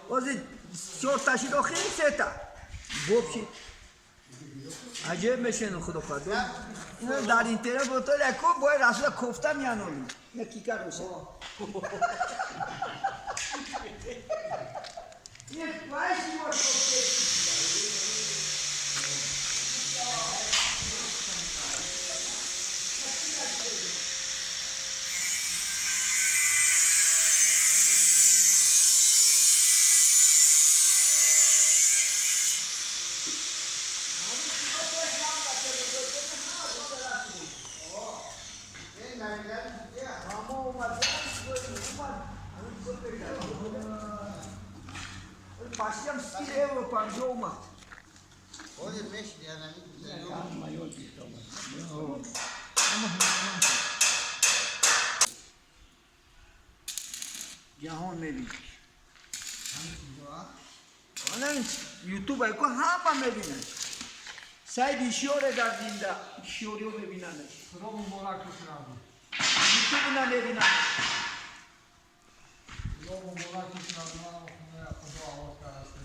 Ози чорта шид, охири сета. Боб шид. Аҷиб мешену, худо хоҳад. Ино дар интернет бото яко бояд расула кофта меаноли. Я кикар меша. Ин вайши мо кофте. Пашиам 30 евро 50 омад. Ҳозир мешид, яна. Ҷаҳон мебинӣ. Ютуб айко ҳама мебинанд. Сайд ишёре дар зинда ишёриё мебинанд. Худо муборак кунад. Ютуб намебинанд. Худо муборак кунад. Манам хонаи Худо овоз кардааст.